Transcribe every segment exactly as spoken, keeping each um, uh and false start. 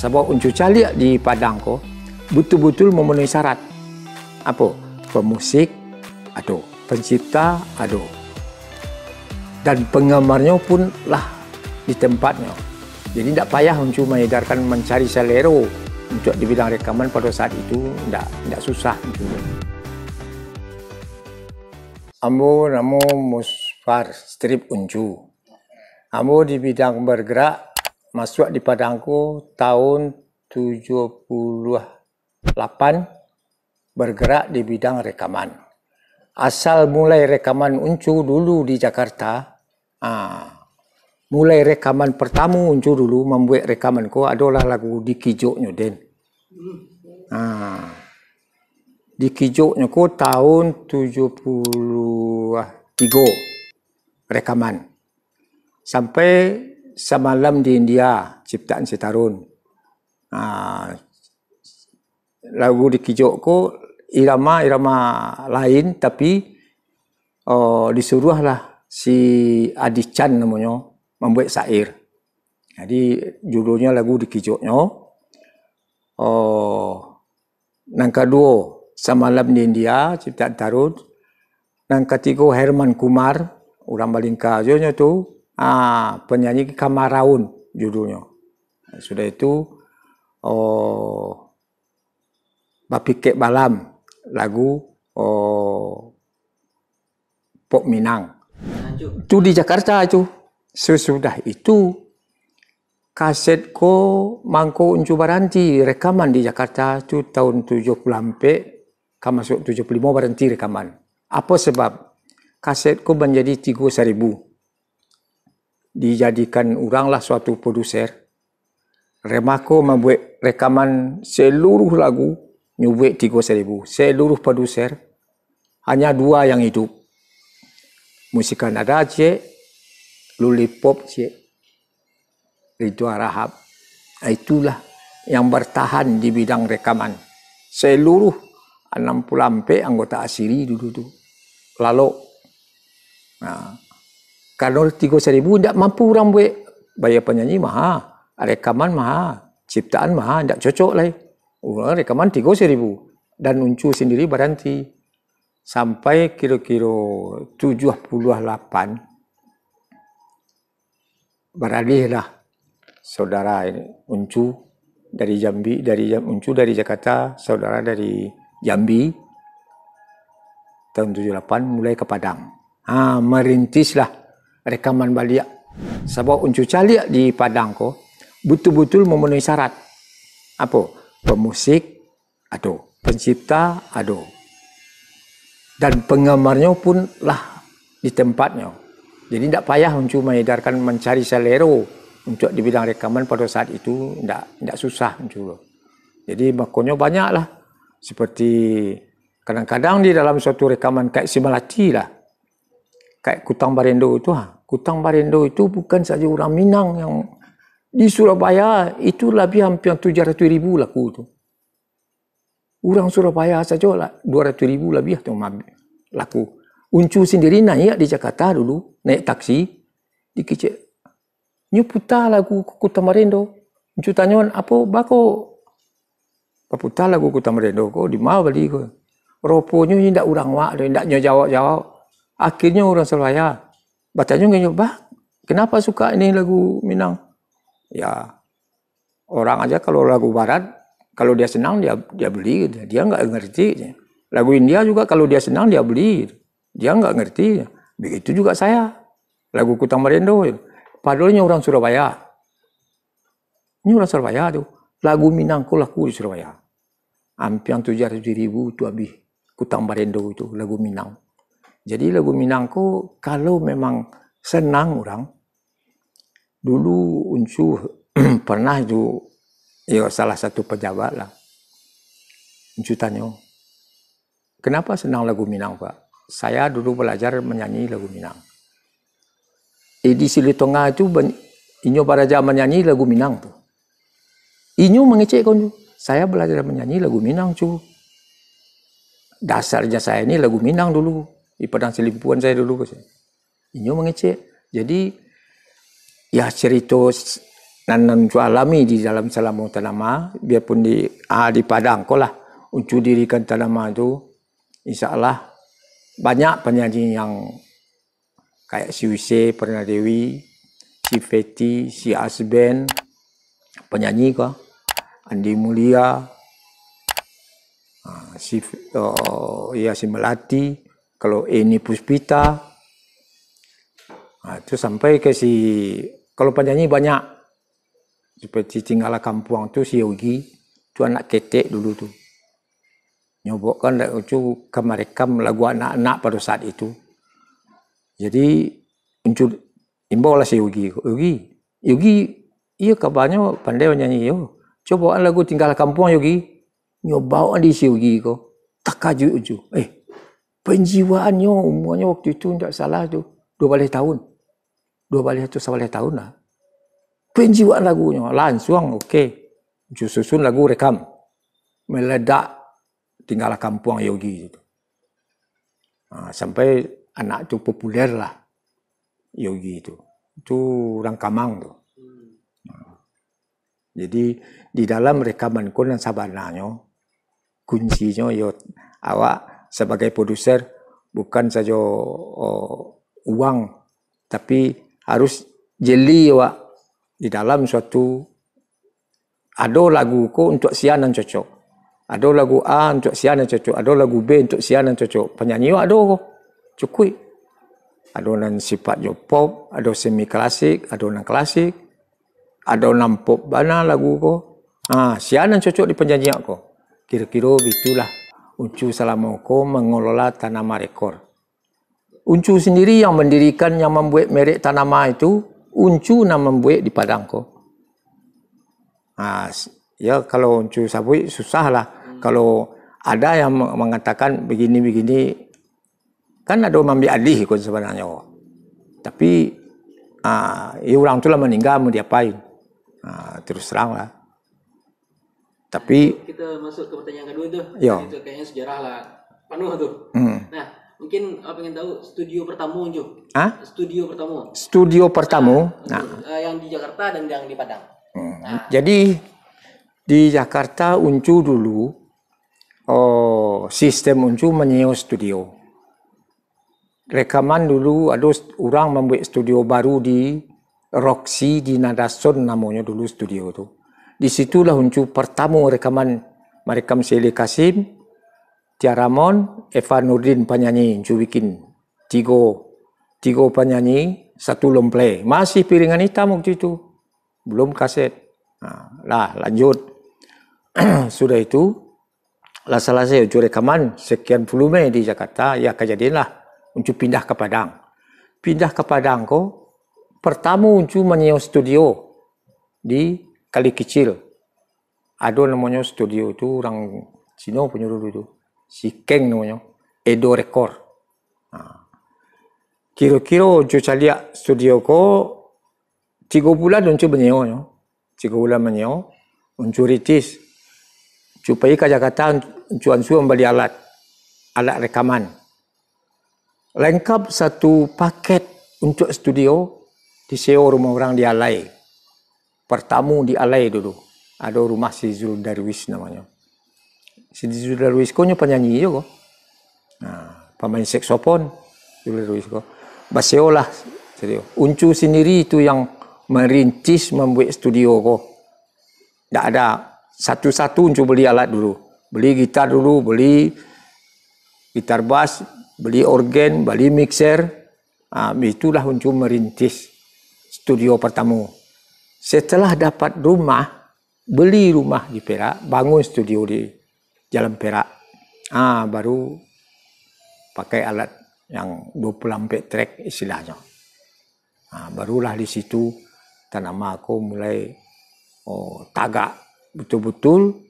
Sabab Uncu Caliak di Padang ko butul-butul mamanui syarat. Apo? Pamusik ado, pancipta ado, dan panggamarnyo pun lah di tempatnyo. Jadi, ndak payah Uncu maedarkan mancari salero untuak di bidang rekaman pado saat itu, ndak, ndak susah Uncu. Ambo namo Musfar, strip Uncu. Ambo di bidang bergerak, masuak di Padang ko tahun tujuah puluah lapan, bergerak di bidang rekaman. Asal mulai rekaman Uncu dulu di Jakarta, ah, mulai rekaman pertamo Uncu dulu mambuek rekaman ko adolah lagu Dikijoknyo Den. Ah, Dikijoknyo ko tahun tujuah puluah tigo rekaman. Sampai Samalam di India, ciptaan Sitarun. Ah, lagu Dikijok ko irama-irama lain, tapi, oh, disuruahlah si Adi Chan namonyo mambuek syair. Jadi, judulnyo lagu Dikijoknyo. Oh, nan kaduo, Samalam di India, ciptaan Tarun. Nan katigo, Herman Kumar, urang Balingka juo nyo tu. Ah, penyanyi Kamaraun judulnyo. Sudah itu, oh, Bapikek Balam, lagu, oh, pop Minang. Tu di Jakarta tu. Sesudah itu, kaset ko mangko Uncu baranti rekaman di Jakarta tu tahun tujuah puluah ampek ka masuak tujuah puluah limo baranti rekaman. Apo sebab? Kaset ko manjadi tigo saribu. Dijadikan urang lah suatu produser. Remako mambuek rekaman seluruh lagu, nyo buek tigo saribu. Seluruh produser, hanya dua yang hidup. Musika Nada ciek, Lulipop ciek, Ridwan Rahab. Itulah yang bertahan di bidang rekaman. Seluruh anam puluah ampek anggota asiri dulu tu. Lalok. Nah, karano tigo saribu ndak mampu urang buek. Bayar penyanyi maha, rekaman maha, ciptaan maha, ndak cocok lai. Urang rekaman tigo saribu. Dan Uncu sendiri baranti. Sampai kiro-kiro tujuah puluah lapan, baralihlah saudara ini, Uncu dari Jambi, dari Jam-, Uncu dari Jakarta, saudara dari Jambi, tahun tujuah lapan mulai ka Padang. Ha, merintislah rekaman baliak. Sabab Uncu Caliak di Padang ko butul-butul mamanui syarat. Apo? Pamusik ado, pancipta ado, dan panggamarnyo pun lah di tempatnyo. Jadi, ndak payah Uncu maedarkan mancari salero untuak di bidang rekaman pado saat itu, ndak, ndak susah Uncu. Jadi, makonyo banyaklah, seperti kadang-kadang di dalam suatu rekaman kayak si Malati lah, kayak Kutang Barendo itu, ha. Kutang Barendo itu bukan saja urang Minang yang di Surabaya, itu labiah hampir tujuah ratuih ribu laku tu. Urang Surabaya sajo lah, duo ratuih ribu labiah tu mabi-, laku. Uncu sendiri naiak di Jakarta dulu, naiak taksi, dikecek. Nyo puta lagu Kutang Barendo. Uncu tanyo, "Apo, baa ko baputa lagu Kutang Barendo ko, di ma bali ko?" Ruponyo indak urang wak tu, indak nyo jawab-jawab. Akhirnyo urang Surabaya batanyo ka inyo, "Bah, kenapa suka ini lagu Minang?" Ya, orang aja kalau lagu barat, kalau dia senang, dia, dia beli, dia nggak ngerti. Lagu India juga kalau dia senang, dia beli, dia nggak ngerti. Begitu juga saya. Lagu Kutang Barendo, padahal nyo urang Surabaya. Nyo urang Surabaya tu. Lagu Minang ko laku di Surabaya. Ampiang tujuah ratuih ribu tu abih Kutang Barendo tu, lagu Minang. Jadi, lagu Minang ko, kalau memang senang urang, dulu Uncu pernah tu, yo, salah satu pejabat lah. Uncu tanyo, "Kenapa senang lagu Minang, Pak?" "Saya dulu belajar menyanyi lagu Minang." Eh, di Sili Tongah tu ban-, inyo baraja manyanyi lagu Minang tu. Inyo mangecek ka Uncu, "Saya belajar menyanyi lagu Minang, Cu. Dasarnya saya ni lagu Minang dulu. Di Padang Silimpuan saya dulu," ka saya. Inyo mangecek. Jadi, ya, cerito s-, nan, nan Uncu alami di dalam salamo Tanama, biarpun di, ah, di Padang ko lah, Uncu dirikan Tanama tu, insya Allah banyak panyanyi yang kayak si Wise Pernah Dewi, si Feti, si Asben, panyanyi ko, Andi Mulia, ah, si, oh, ya, si Melati, kalau Eni Puspita, ah, tu sampai ke si, kalau panyanyi banyak, seperti Tinggallah Kampuang tu si Yogi, tu anak ketek dulu tu. Nyo bawaan dek Uncu ka marekam lagu anak-anak pado saat itu. Jadi, Uncu imbau lah si Yogi. "Yogi, Yogi, iyo kabanyo pandai manyanyi yo. Cubo bawaan lagu Tinggallah Kampuang, Yogi." Nyo bawaan di si Yogi ko. Takajuik Uncu. Eh, panjiwaannyo, umuanyo waktu itu, ndak salah tu, dua baleh tahun. Dua baleh atau sabaleh tahun lah. Panjiwaan lagunyo, lansuang, oke. Uncu susun lagu, rekam. Meledak, Tinggallah Kampuang Yogi tu. Ha, sampai anak tu populer lah, Yogi tu. Tu urang Kamang tu. Jadi, di dalam rekaman ko nan sabananyo, kuncinyo yo awak sabagai produser bukan sajo, oh, uang, tapi harus jeli awak di dalam suatu, ado lagu ko untuak sia nan cocok. Ado lagu A untuak sia nan cocok, ado lagu B untuak sia nan cocok. Panyanyi awak ado ko. Cukuik. Ado nan sifatnyo pop, ado semi klasik, ado nan klasik. Ado nan pop bana lagu ko. Ha, sia nan cocok di panyanyi awak ko. Kiro-kiro bitulah Uncu salamo ko mangelola Tanama Record. Uncu sendiri yang mendirikan, yang mambuek merek Tanama itu, Uncu nan mambuek di Padang ko. Ha, s-, ya, kalau Uncu sabuik susah lah. Kalau ada yang me-, mangatakan begini-begini, kan ado mambiak alih ko sabananyo. Tapi, ah, ya urang tu lah maningga, mau diapain? Ah, terus terang lah. Tapi kita masuk ke pertanyaan kedua tu. Yo. Itu kayaknya sejarah lah penuh tu. Hmm. Nah, mungkin apa pengen tahu studio pertama Uncu? Hah? Studio pertama. Studio pertama. Ah, nah. Eh, yang di Jakarta dan yang di Padang. Hmm. Nah. Jadi di Jakarta Uncu dulu, oh, sistem Uncu menyewa studio. Rekaman dulu ado st-, urang mambuek studio baru di Roxy di Nadason namonyo dulu studio tu. Di situlah Uncu pertamo rekaman, marekam Sele Kasim, Tia Ramon, Eva Nurdin panyanyi, Uncu bikin tigo, tigo panyanyi, satu lomplei. Masih piringan itam waktu itu. Belum kaset. Nah, lah, lanjut. Sudah itu, lah salasai Uncu rekaman sekian volume di Jakarta, ya kajadianlah Uncu pindah ka Padang. Pindah ka Padang ko, pertamo Uncu manyewa studio di Kali Kicil. Ado namonyo studio tu urang Cino punyo dulu tu. Si Keng namonyo, Edo Record. Nah. Kiro-kiro Uncu caliak studio ko, tigo bulan Uncu manyewa nyo. Tigo bulan manyewa, Uncu rintis. Uncu pai ka Jakarta, Uncu ansua mambali alat, alat rekaman. Lengkap satu paket untuak studio, disewa rumah urang di Alai. Pertamo di Alai dulu. Ado rumah si Zul Darwis namonyo. Si Zul Darwis ko nyo panyanyi juo ko. Nah, pamain saksofon, Zul Darwis ko. Basewalah studio. Uncu sendiri tu yang merintis mambuek studio ko. Ndak ada. Satu-satu Uncu beli alat dulu. Beli gitar dulu, beli gitar bas, beli orgen, beli mixer. Ah, itulah Uncu merintis studio pertamo. Setelah dapat rumah, beli rumah di Perak, bangun studio di Jalan Perak. Ah, baru pakai alat yang dua puluh ampek track istilahnyo. Ah, barulah di situ Tanama ko mulai, oh, tagak betul-betul,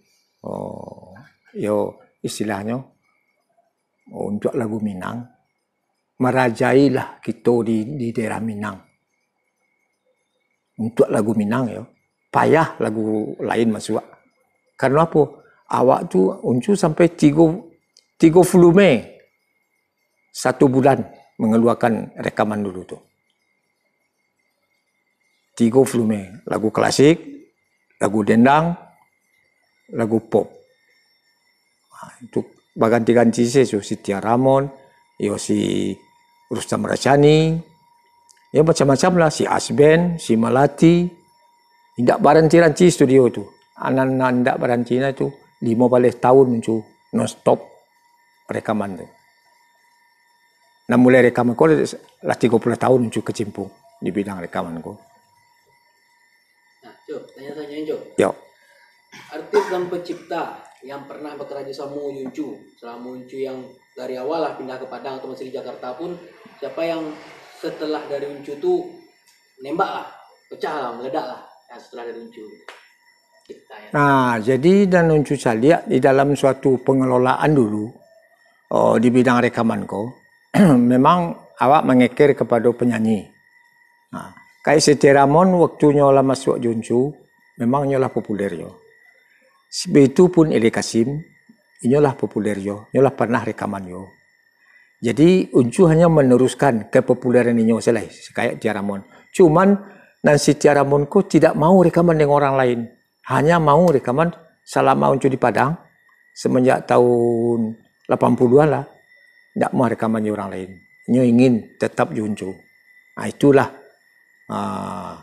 oh, yo istilahnyo, oh, untuak lagu Minang, marajailah kito di, di daerah Minang. Untuak lagu Minang yo, payah lagu lain masuak. Karano apo? Awak tu Uncu sampai tigo, tigo volume satu bulan mangaluakan rekaman dulu tu. Tigo volume, lagu klasik, lagu dendang, lagu pop. Ha, itu baganti-ganti se, so, si Tia Ramon, yo si Rustam Rasyani, yo macam-macam lah, si Asben, si Malati. Indak baranti-ranti studio tu. Anan-anan indak baranti nah tu, limo baleh tahun tu non stop rekaman tu. Nah, mulai rekaman ko lah tigo puluah tahun Uncu kecimpung di bidang rekaman ko. Nah, Cuk, tanya-tanya, Cuk. Yo. Artis dan pencipta yang pernah bekerja sama jo Uncu, selama Uncu yang dari awal lah pindah ke Padang atau masih di Jakarta pun, siapa yang setelah dari Uncu tu nembak lah, pecah lah, meledak lah, yang setelah dari Uncu? Cipta yang Nah, jadi dan Uncu caliak di dalam suatu pengelolaan dulu, oh, di bidang rekaman ko, memang awak mengeker kepada penyanyi. Nah, kayak si Tia Ramon waktunyo lah masuak jo Uncu, memang inyo lah populer yo. Sebaitu pun Eli Kasim, inyo lah populer yo, inyo lah pernah rekaman yo. Jadi, Uncu hanya meneruskan kepopuleran inyo salah, kayak Tia Ramon. Cuman, nan si Tia Ramon ko tidak mau rekaman dengan orang lain. Hanya mau rekaman selama Uncu di Padang, semenjak tahun lapan puluhan lah, ndak mau rekaman jo urang lain. Nyo ingin tetap jo Uncu. Ah, itulah, ah,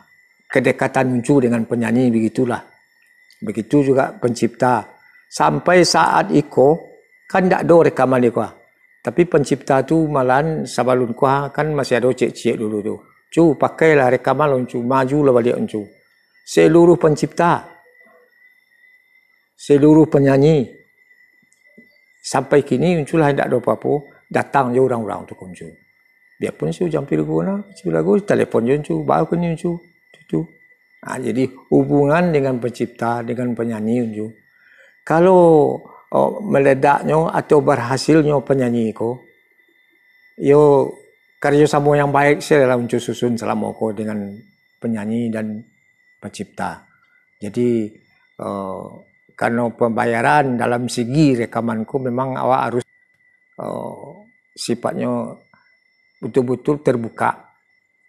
kedekatan Uncu dengan penyanyi, begitulah. Begitu juga pencipta. Sampai saat iko, kan ndak ado rekaman iko, ah. Tapi pencipta tu malahan sabalun ko, ah, kan masih ado ciek-ciek dulu tu. Cu, pakailah rekaman lo Uncu, majulah baliak Uncu. Seluruh pencipta, seluruh penyanyi, sampai kini Uncu lah indak ado apo-apo, datang jo urang-urang tu ka Uncu. Biapun si Ujang Virgona, si lagu, telepon jo Uncu, "Baa ko ni Uncu?" Tu. Ah, jadi hubungan dengan pencipta, dengan penyanyi Uncu. Kalau, oh, meledaknyo atau berhasilnyo penyanyi ko, yo, kerjasamo yang baik sajolah Uncu susun selamo ko dengan penyanyi dan pencipta. Jadi, eh, karena pembayaran dalam segi rekaman ko memang awak harus, eh, sifatnyo betul-betul terbuka.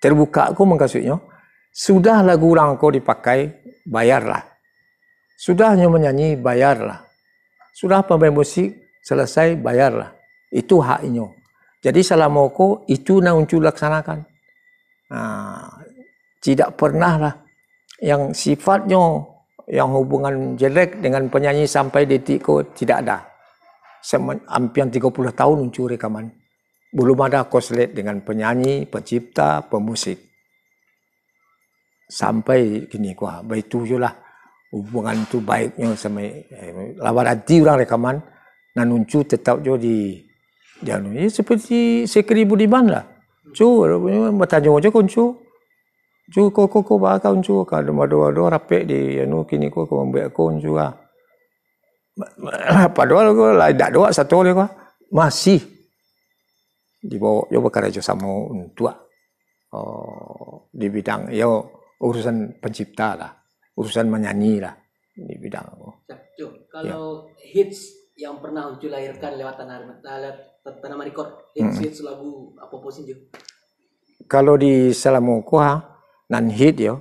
Terbuka ko maksudnyo, sudah lagu urang ko dipakai, bayarlah. Sudah nyo manyanyi, bayarlah. Sudah pamain musik selesai, bayarlah. Itu hak inyo. Jadi, salamo ko itu nan Uncu laksanakan. Nah, tidak pernah lah yang sifatnyo, yang hubungan jelek dengan penyanyi sampai detik ko tidak ada. Semen-, ampiang tigo puluah tahun Uncu rekaman. Belum ada koslet dengan penyanyi, pencipta, pemusik. Sampai kini ko, ah, baitu juo lah hubungan tu baiknyo samo, eh, lah baranti urang rekaman, nan Uncu tetap juo di, di anu. Ya, seperti Sekri Budiman lah. Cu, batanyo ajo ka Uncu. Cu, ko, ko, ko, baa ka Uncu, ka ado, ado, ado rapek di anu, kini ko, ko mambuek ko Uncu ah. Padahal ko lah indak doa sato leh ko. Masih dibawa jo bakarajo samo untuak, oh, di bidang, yo, urusan pencipta lah, urusan manyanyi lah di bidang ko. Siap, Cuk. Ya. Kalau hits yang pernah Ucu lahirkan lewat Tanah, lewat Tanah Marikot, hits, Hmm. hits lagu apo-apo sih, Cuk? Kalau di salamo ko, ha, nan hit yo,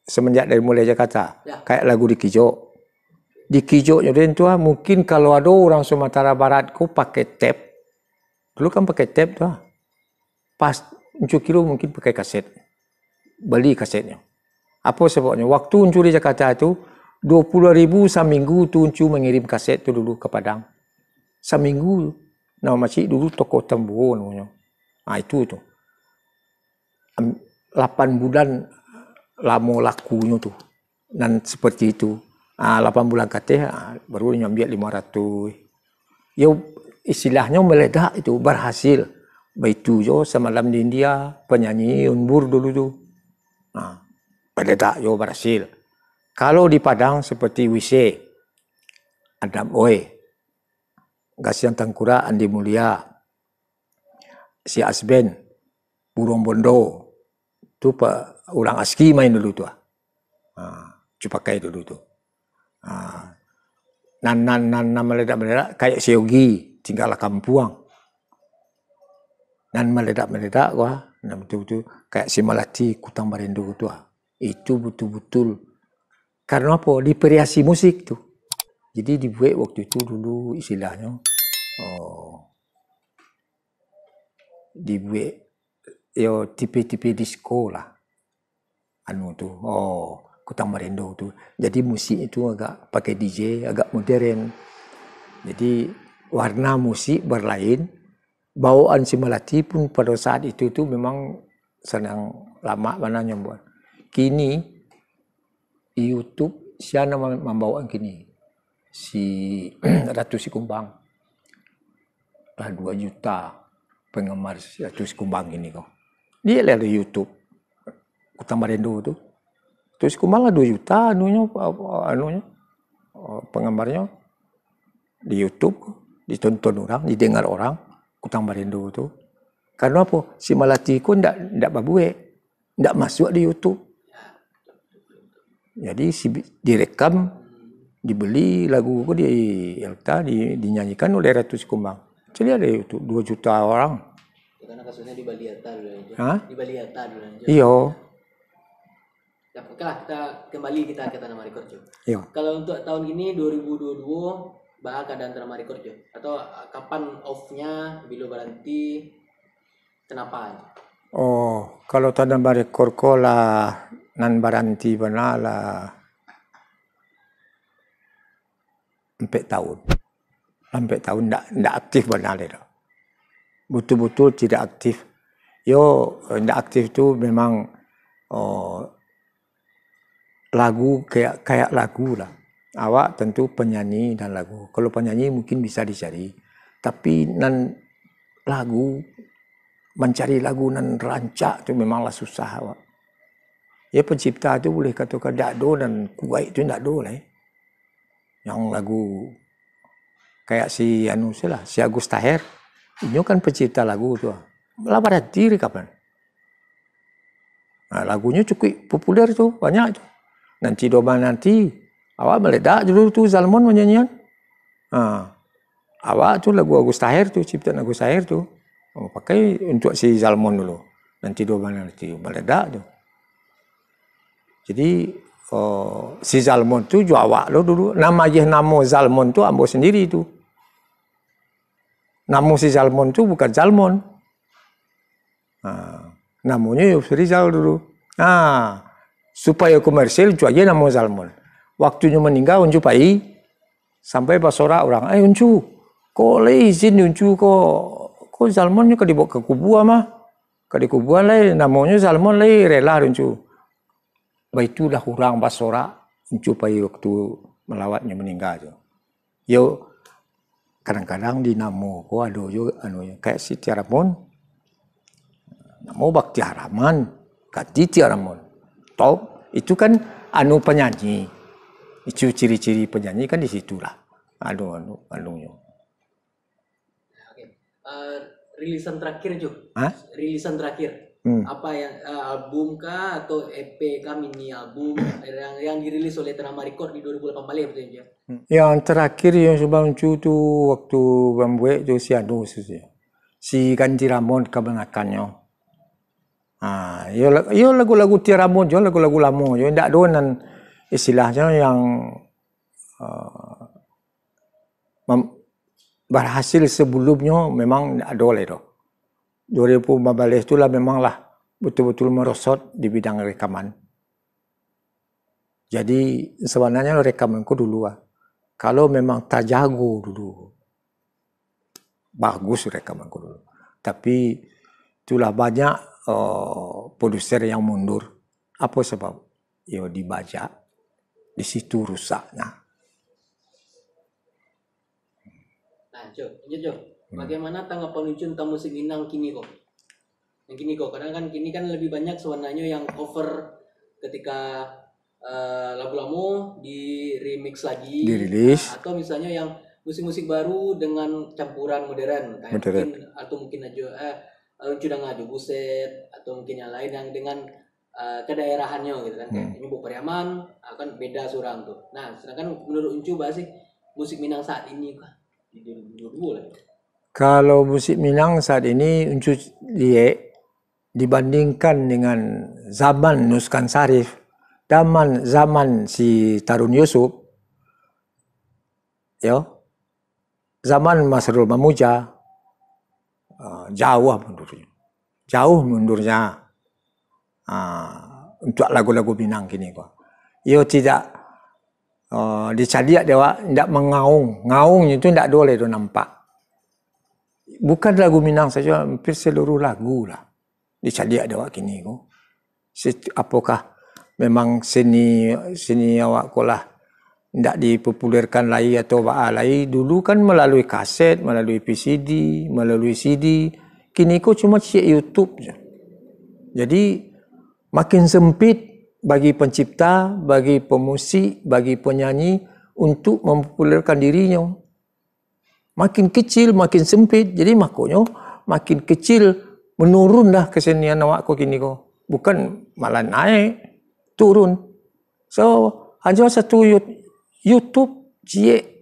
semenjak dari mulai Jakarta, Ya. kayak lagu Dikijok. Dikijoknyo den tu, ha, mungkin kalau ado urang Sumatera Barat ko pakai tape, dulu kan pakai tape tu, ha. Pas Uncu kiro mungkin pakai kaset. Bali kasetnyo. Apo sababnyo? Waktu Uncu di Jakarta tu, dua puluh ribu saminggu tu Uncu mangirim kaset tu dulu ka Padang. Saminggu. Nah, masih dulu toko Tambuo namonyo. Ah, itu tu. Am-, lapan bulan lamo lakunyo tu. Nan seperti itu. Ah, lapan bulan kateh, ah, baru nyo ambiak limo ratus. Yo, istilahnyo meledak itu, berhasil. Baitu jo Samalam di India, penyanyi Yun Bur dulu tu. Ah, meledak jo, berhasil. Kalau di Padang seperti Wise, Adam Oe, Gasian Tangkurak, Andi Mulia, si Asben, Burung Bondo, tu pa-, urang Aski main dulu tu, ah. Ha, Cupakai dulu tu. Ha, nan, nan, nan, nan meledak-meledak, kayak si Yogi, Tinggallah Kampuang. Nan meledak-meledak ko, ah, nan betul-betul, kayak si Malati, Kutang Barindu tu, ah. Itu betul-betul, karena apa? Divariasi musik tu. Jadi dibuat waktu itu dulu istilahnyo, oh, dibuat yo tipe-tipe disco lah. Anu tu, oh, Kutang Barendo tu. Jadi musik itu agak pakai D J, agak modern. Jadi warna musik berlain, bawaan si Malati pun pada saat itu tu memang sanang lamak bana nyo buat. Kini YouTube sia nan mambawakan kini? Si Ratu Sikumbang. Lah dua juta penggemar si Ratu Sikumbang kini ko. Liek lah di YouTube. Kutang Barendo tu. Ratu Sikumbang lah dua juta anunyo, anunyo, penggemarnyo di YouTube, ditonton orang, didengar orang, Kutang Barendo tu. Karena apa? Si Malati ko ndak, ndak babuek, ndak masuk di YouTube. Jadi si, direkam, dibeli lagu ko di Elta, di, dinyanyikan oleh Ratu Sikumbang. Caliak di YouTube, dua juta orang. Karena kasusnya di Bali Ata dulu aja. Hah? Di Bali Ata dulu aja. Iyo. Ya, oke lah, kita kembali kita ke Tanah Marikor, Cuk. Iyo. Kalau untuk tahun ini, dua ribu dua dua, baa keadaan Tanah Marikor, Cuk? Atau, eh, kapan off-nya, bilo baranti, kenapa? Oh, kalau Tanah Marikor ko lah, nan baranti bana lah ampek tahun. Ampek tahun ndak, ndak aktif bana lai doh. Betul-betul tidak aktif. Yo, ndak aktif tu memang, oh, lagu kayak, kayak lagu lah. Awak tentu penyanyi dan lagu. Kalau penyanyi mungkin bisa dicari. Tapi nan lagu, mancari lagu nan rancak tu memanglah susah awak. Ya, pencipta tu boleh katokan ndak ado nan kuaik tu ndak ado lai. Yang lagu kayak si anu se lah, si Agus Taher. Inyo kan pencipta lagu tu. Lah baranti rekaman. Nah, lagunyo cukuik populer tu, banyak tu. Nanti do mananti, awak maledak dulu tu Zalmon manyanyian. Ha. Awak tu lagu Agus Taher tu, ciptaan Agus Taher tu. Oh, pakai untuk si Zalmon dulu. Nanti do mananti, maledak tu. Jadi, oh, si Zalmon tu jo awak lo dulu. Nan maagiah namo Zalmon tu ambo sendiri tu. Namo si Zalmon tu bukan Zalmon. Ha, namonyo Yusuf Rizal dulu. Ha, supayo komersil, Uncu agiah namo Zalmon. Waktunyo maningga, Uncu pai sampai basorak urang, "Eh, Uncu, ko lai izin di Uncu ko, ko Zalmon nyo ka dibaok ka kubua mah. Ka dikubuan lai, namonyo Zalmon lai rela di Uncu." Baitulah urang basorak, Uncu pai waktu malawatnyo maningga tu. Yo, kadang-kadang di namo ko ado jo anu, kayak si Tia Ramon. Namo Baktiar Rahman, ganti Tia Ramon. Top, itu kan anu penyanyi. Itu ciri-ciri penyanyi kan di situlah. Anu, anu, anunyo. Oke. Eh, rilisan terakhir, Ju. Hah? Rilisan terakhir. Hmm. Apa yang, eh, album kah atau E P kah, mini album yang, yang dirilis oleh Ternama Record di dua ribu delapan belas, betul, Ju? Hmm. Yang terakhir yang Subang Cu tu waktu mambuek tu si anu tu, si Ganti Ramon kabanakannyo. Ha, yo la-, yo lagu-lagu Tia Ramon jo, lagu-lagu lamo jo. Ndak ado nan istilahnyo yang, eh, mam-, barhasil sebelumnyo memang ndak ado lai doh. Dua ribu lima belas tu lah memang lah betul-betul merosot di bidang rekaman. Jadi, sebenarnya rekaman ko dulu ah, kalau memang tajago dulu, bagus rekaman ko dulu. Tapi, itulah banyak, eh, produser yang mundur. Apa sebab? Yo, dibajak. Di situ rusaknya. Nah, Cuk, lanjut, Cuk. Hmm. Bagaimana tanggapan Uncun tentang musik Minang kini ko? Yang kini ko, kadang kan kini kan lebih banyak sebenarnya yang cover ketika, eh, lagu lamo di remix lagi, dirilis. Nah, atau misalnya yang musik-musik baru dengan campuran modern, kayak modern. Mungkin, atau mungkin aja, eh, Uncun Danga Ajo Buset, atau mungkin yang lain yang dengan eh, kedaerahannyo gitu kan, kayak Hmm. Nyumbuk Pariaman, ah, kan beda surang tu. Nah, sedangkan menurut Uncu, baa sih musik Minang saat ini kah? Di dua ribu dua puluh dua lah. Kalau musik Minang saat ini, Uncu liek, dibandingkan dengan zaman Nuskan Sarif, zaman, zaman si Tarun Yusuf, yo, zaman Masrul Mamuja, ah, jauah mundurnyo. Jauh mundurnyo, ah, untuak lagu-lagu Minang kini ko. Iyo tidak, ah, dicaliak dek awak, indak mangaung. Ngaungnyo tu indak ado lai do nampak. Bukan lagu Minang sajo, hampir seluruh lagu lah dicaliak dek awak kini ko. Sit-, apokah memang seni, seni awak ko lah ndak dipopulerkan lai atau baa lai? Dulu kan malalui kaset, malalui V C D, malalui C D. Kini ko cuma ciek YouTube je. Jadi, makin sempit bagi pencipta, bagi pemusik, bagi penyanyi untuk mempopulerkan dirinyo. Makin kecil, makin sempit. Jadi, makonyo makin kecil, menurun dah kesenian awak ko kini ko. Bukan malah naik, turun. So, hanyo satu You-, YouTube ciek.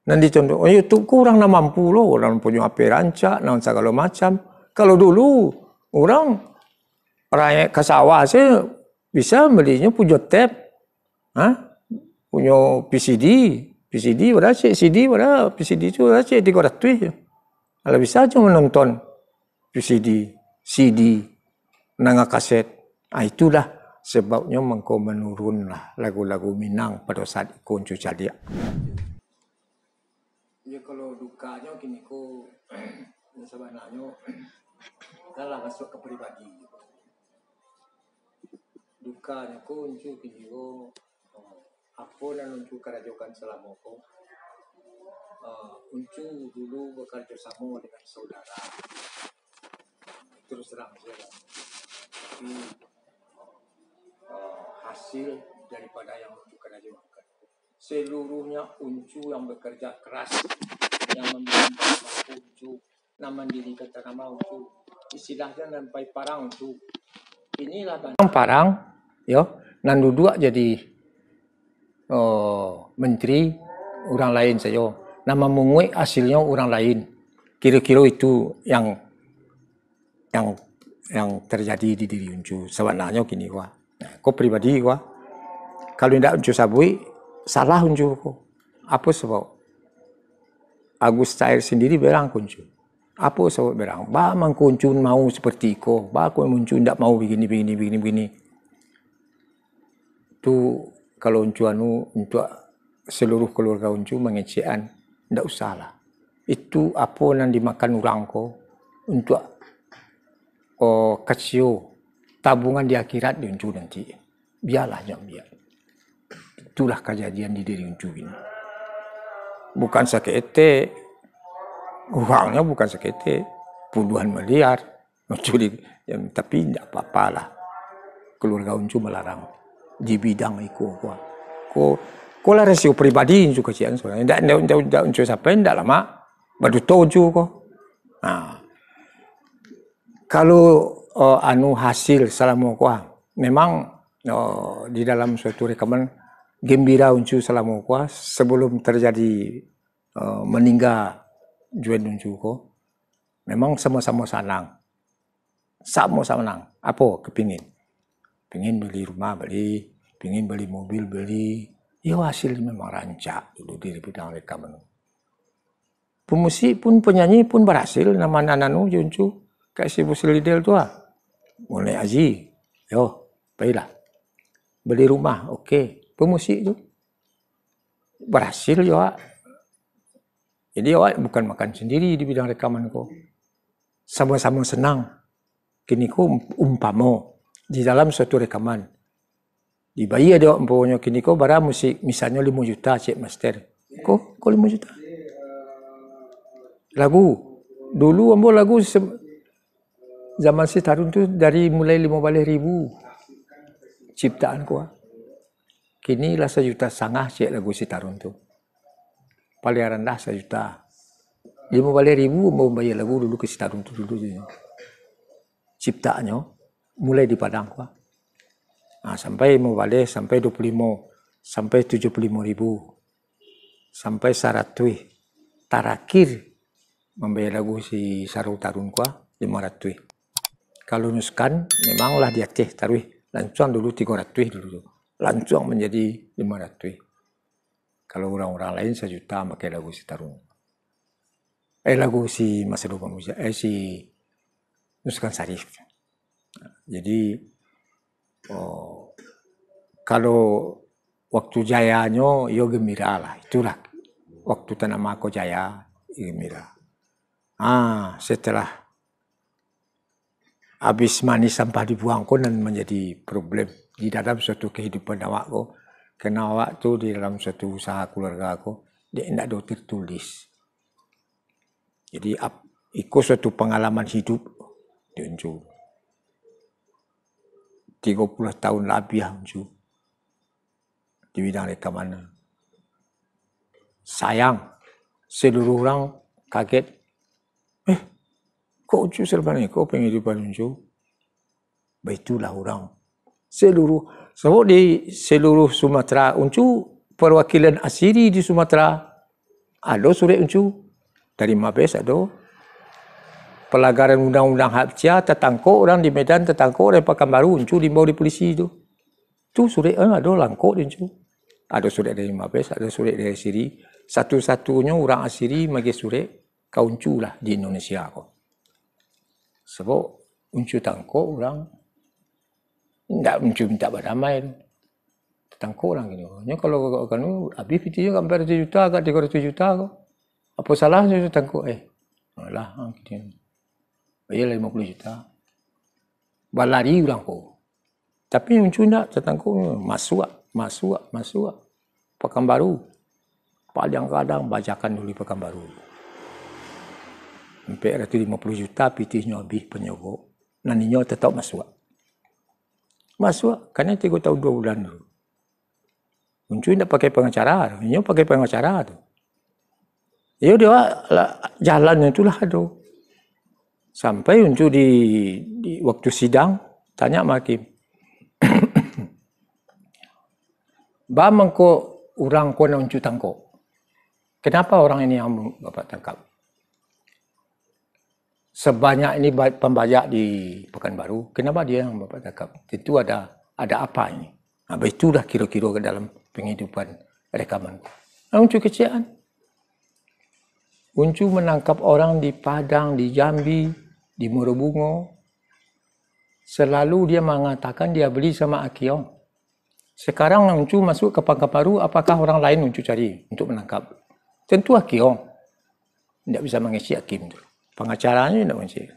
Nan dicontoh, oh, YouTube ko urang nan mampu lo, urang punyo H P rancak, nan sagalo macam. Kalau dulu, urang rancak ka sawah se bisa belinyo punyo tape, ha? Punyo V C D, V C D bara ciek, C D bara, V C D tu bara ciek tigo ratuih. Kalau bisa cuma nonton V C D, C D, nanga kaset. Ah, itulah sebabnyo mangko manurun lah lagu-lagu Minang pado saat iko Uncu caliak. Ya, kalau dukanyo kini ko, sabananyo, kan lah masuak ka pribadi. Dukanyo ko Uncu kini ko, eh, apo nan Uncu karajokan salamo ko, eh, Uncu dulu bakarajo samo dengan saudara. Terus terang saja lah. Tapi, eh, hasil daripada yang Uncu karajokan. Seluruhnya Uncu yang bekerja keras, yang membangun Uncu, nan mandirikan tanaman Uncu. Istilahnyo nan pai parang Uncu. Inilah ban- Parang, yo, nan duduak jadi, oh, menteri, urang lain sajo. Nan mamunguik hasilnyo urang lain. Kiro-kiro itu yang, yang, yang terjadi di diri Uncu. Sabananyo kini ko. Nah, ko pribadi ko. Kalau indak Uncu sabuik, salah Uncu ko. Apo sabab? Agus Tair sendiri berang ko Uncu. Apo sabab berang? Ba mangko Uncu mau seperti iko? Ba ko Uncu indak mau begini, begini, begini, begini? Tu kalau Uncu anu, untuak seluruh keluarga Uncu mangecekan, ndak usahlah. Itu apo nan dimakan urang ko, untuak, oh, kasio tabungan di akhirat di Uncu nanti. Bialah, jan biak. Itulah kajadian di diri Uncu ini. Bukan saketek, urangnyo bukan saketek, puluahan miliar. Uncu di, ya, tapi indak apa-apalah. Keluarga Uncu melarang di bidang iko ko. Ko, ko lah rasio pribadi Uncu kasihan soalnyo. Indak, indak, indak, indak Uncu sampai, indak lamak baduto Uncu ko. Nah, kalau, eh, anu, hasil salamo ko, ah, memang, eh, di dalam suatu rekaman gembira Uncu salamo ko, ah, sebelum terjadi, eh, meninggal Juan Uncu ko, memang samo-samo sanang. Samo-samo sanang. Apo kepingin? Pingin beli rumah, beli. Pingin beli mobil, beli. Iyo, hasil memang rancak dulu di bidang rekaman. Pemusik pun, penyanyi pun berhasil, nama nan anu jo Uncu. Kayak si Bos Lidel tu ah. Mulai Aji. Yo, pailah. Beli rumah, oke. Pemusik tu berhasil yo, Wak. Jadi, awak bukan makan sendiri di bidang rekaman ko. Samo-samo senang. Kini ko umpamo, di dalam suatu rekaman, dibayia dek awak, umpamonyo kini ko bara musik, misalnyo limo juta cek master. Ko, ko limo juta. Lagu. Dulu ambo lagu se-, zaman si Tarun tu dari mulai limo baleh ribu ciptaan ko. Kini lah sajuta satangah cek lagu si Tarun tu. Paling randah sajuta. Limo baleh ribu ambo mambayia lagu dulu ka si Tarun tu dulu tu. Ciptaannyo mulai di Padang ko. Nah, sampai limo baleh, sampai duo puluah limo, sampai tujuah puluah limo ribu, sampai saratuih. Tarakhir mambayia lagu si Sarul Tarun ko, limo ratuih. Kalau Nuskan, memanglah di ateh taruih. Lansuang dulu tigo ratuih dulu tu. Lansuang manjadi limo ratuih. Kalau urang-urang lain sajuta makai lagu si Tarun. Eh, lagu si Masa Dulu Mamuja, eh, si Nuskan Sarif. Jadi, oh, kalau waktu jayanyo, yo gembira lah. Itulah waktu tanah mako jaya, gembira. Ah, setelah habis manih sampah dibuang ko nan manjadi problem di dalam suatu kehidupan awak ko. Karena awak tu di dalam suatu usaha keluarga ko, dia indak do tertulis. Jadi, ap-, iko suatu pangalaman hidup di Uncu. Tigo puluah tahun labiah Uncu di bidang rekaman. Sayang, seluruh urang kaget. "Eh, kok Uncu salama ko panghidupan Uncu?" Baitulah urang. Seluruh, sabab di seluruh Sumatera, Uncu perwakilan asiri di Sumatera. Ado surek Uncu. Dari Mabes ado. Pelanggaran undang-undang hak cia, tatangkok urang di Medan, tatangkok urang di Pakanbaru, Uncu diimbau di polisi tu. Tu surek, eh, ado langkok di Uncu. Ado surek dari Mabes, ado surek dari asiri. Satu-satunyo urang asiri magiah surek ka Uncu lah di Indonesia ko. Sabab Uncu tangkok urang, indak Uncu mintak badamai tu. Tatangkok urang kini. Nyo kalau ka-, kanu, abih pitinyo ka ampek ratuih juta, ka tigo ratuih juta ko. Apo salahnyo tu tangkok, eh? Alah, ah, kini. Bayalah limo puluah juta. Balari urang ko. Tapi Uncu indak, tatangkok, masuak, masuak, masuak. Pakanbaru. Paliang gadang bajakan dulu di Pakanbaru. Ampek ratuih limo puluah juta pitihnyo abih panyogok. Nan inyo tatap masuak. Masuak, karano tigo tahun duo bulan dulu. Uncu indak pakai pangacara, inyo pakai pangacara tu. Iyo, dia lah, jalannyo tu lah ado. Sampai Uncu di, di waktu sidang, tanya ma hakim, "Ba mangko urang ko nan Uncu tangkok? Kenapa orang ini yang Bapak tangkap? Sebanyak ini ba-, pambajak di Pakanbaru, kenapa dia yang Bapak tangkap?" Tentu ada, ada apa ini. Nah, baitulah kiro-kiro ke dalam penghidupan rekaman. Nah, Uncu kecek an. Uncu menangkap orang di Padang, di Jambi, di Muaro Bungo. Selalu dia mangatakan dia beli sama Akiong. Sekarang Uncu masuk ka Pakanbaru, apakah orang lain Uncu cari untuk menangkap? Tentu Akiong. Indak bisa mangecek hakim tu. Pangacaranyo indak mangecek.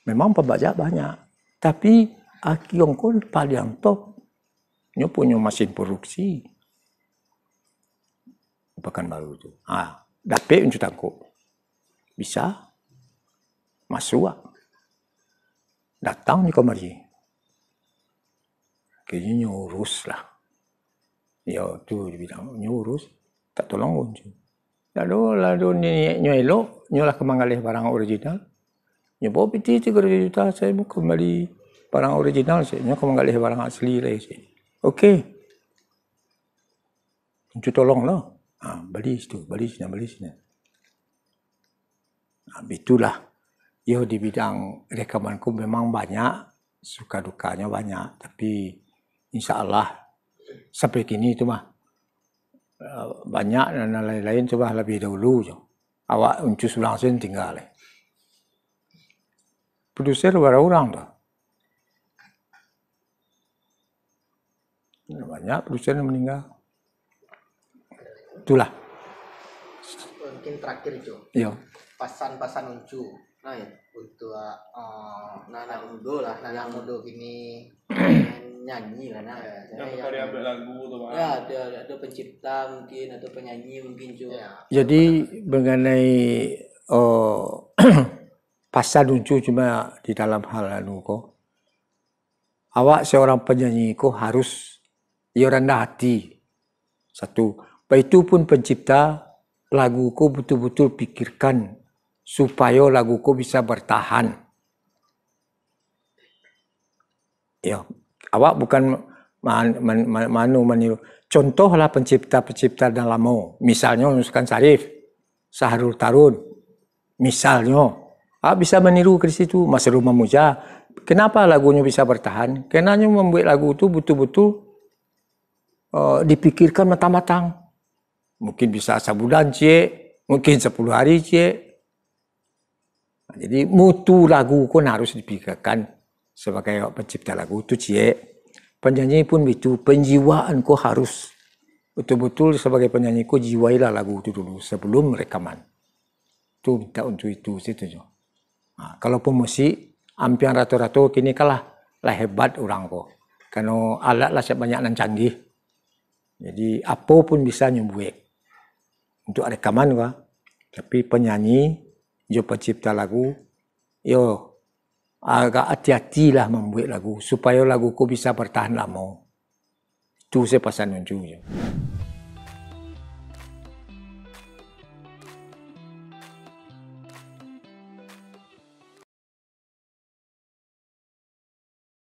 Memang pambajak banyak. Tapi Akiong ko paliang top. Nyo punyo masin produksi. Pakanbaru tu. Ah, dapek Uncu tangkok. Bisa. Masuak. Datang nyo kamari. Kini nyo urus lah. Yo, tu di bidang nyo urus. Tak tolong Uncu. Lalu, lalu niatnyo elok, nyo lah ka manggaleh barang original. Nyo bawa piti tigo ratuih juta, "Saya mau kembali barang original," cek. "Nyo ka manggaleh barang asli lai," cek. Oke. Uncu tolong lah. Ha, bali situ, bali sini, bali sini. Ha, itulah. Yo, di bidang rekaman ko memang banyak, suka dukanyo banyak. Tapi, insya Allah, sampai kini tu mah, eh, banyak nan lain-lain tu mah labiah dahulu jo. Awak Uncu surang sen tingga lai. Produser bara urang tu. Banyak produser yang meninggal. Itulah. Mungkin terakhir, Jo. Iya. Pasan-pasan Uncu. Nah, ya, untuk uh, anak muda lah, anak muda kini nyanyi lah nah. Yang berkarya buat lagu tu mah. Ya, ada ada pencipta mungkin atau penyanyi mungkin, Jo. Ya. Jadi mengenai uh, pasan Uncu cuma di dalam hal anu ko. Awak seorang penyanyi ko harus yo randah hati. Satu, baitu pun pencipta lagu ko betul-betul pikirkan supayo lagu ko bisa bertahan. Yo, awak bukan man, man, man, manu maniru. Contohlah pencipta-pencipta nan lamo. Misalnyo Nuskan Sarif, Sahrul Tarun. Misalnyo, awak bisa maniru ke situ, Masrur Mamuja, Kenapa lagunyo bisa bertahan? Karena nyo membuat lagu tu betul-betul uh, dipikirkan matang-matang. Mungkin bisa sabulan ciek, mungkin sepuluh hari ciek. Jadi mutu lagu ko harus dipikirkan sebagai awak pencipta lagu tu ciek. Penyanyi pun begitu, penjiwaan ko harus betul-betul sebagai penyanyi ko jiwailah lagu tu dulu sebelum rekaman. Tu minta untuk itu situ jo. Ha, kalau pemusik, ampiang rato-rato kini kalah lah hebat urang ko. Karena alat lah banyak nan canggih. Jadi apo pun bisa nyo buek untuk rekaman ko. Tapi penyanyi jo pencipta lagu, yo agak hati-hatilah membuat lagu supaya lagu ko bisa bertahan lama. Itu saya pesan Uncu je.